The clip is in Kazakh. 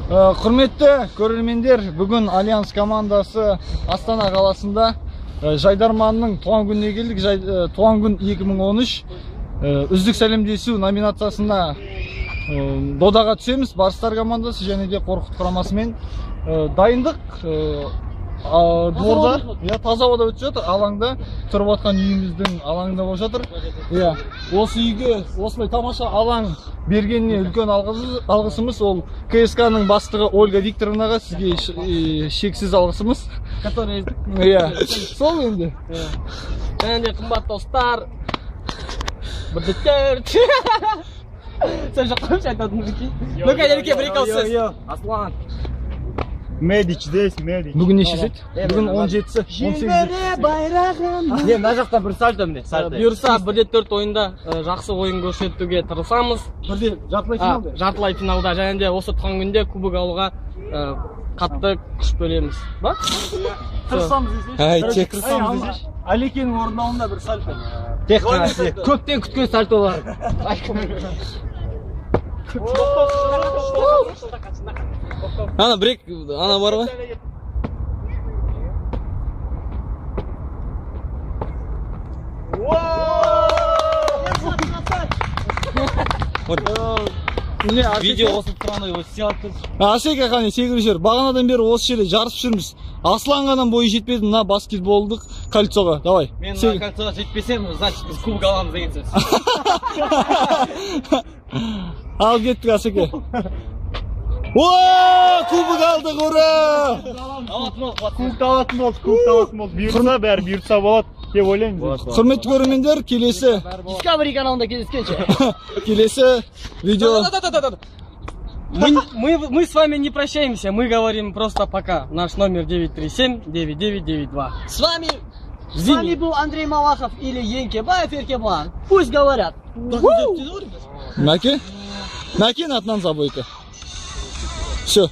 Құрметті көрермендер, бүгін Альянс командасы Астана қаласында Жайдарманның туған күніне келдік. Туған күн 2013 үздік сәлемдесу номинациясына додаға түсеміз. Барыстар командасы және де Қорқыт құрамасымен дайындық дворда, иә, таза ауада өтіп жатыр. Алаңда тұрып жатқан үйіміздің алаңында болып жатыр. Иә, осы үйге осындай тамаша алаң бергеніне үлкен алғысымыз. Ол КСК-ның бастығы Ольга Викторовнаға, сізге шексіз алғысымыз. Иә, сол енді. Және де қымбат достар, бір төрт. Сен жоқ қойшы айтатын мужики. Ну-ка, Ереке, бір екі ауыз сөз. Аслан. Медич здесь, Медич. Бүгін нешесі? Бүгін 17-сі, 18-і. Байрағым. Не, мына жақта бір сальто міне, сальто. Бұйырса, 1-4 ойында жақсы ойын көрсетуге тырысамыз. Бірде жартылай финалда. Жартылай финалда және де осы туған күнде кубок алуға қатты күш бөлеміз. Ба? Тырысамыз десейші. Ай, тек тырысамыз десейші. Алекенің орындауында бір сальто. Тек қана көптен күткен сальтолар. Ана бір ана бар ғой. Видео қосылып тұрғандай осы алып тұр. Асеке қане секіріп жүр. Бағанадан бері осы жерде жарысып жүрміз. Аслан ғана бойы жетпеді мына баскетболдық кольцоға. Давай. Мен мына кольцоға жетпесем, значит біз кубок аламыз деген сөз. Ал кеттік, Асеке. О, кубок алдық, ура! Кубок алатын болды, кубок алатын болды. Бұйырса бәрі бұйырса болады деп ойлаймыз. Құрметті көрермендер, келесі Discovery каналында кездескенше. Келесі видео. Мы с вами не прощаемся, мы говорим просто пока. Наш номер 937-9992. С вами был Андрей Малахов или Енкебаев Еркебулан. Пусть говорят. Мәке? Мәкенің атынан забойка. Все.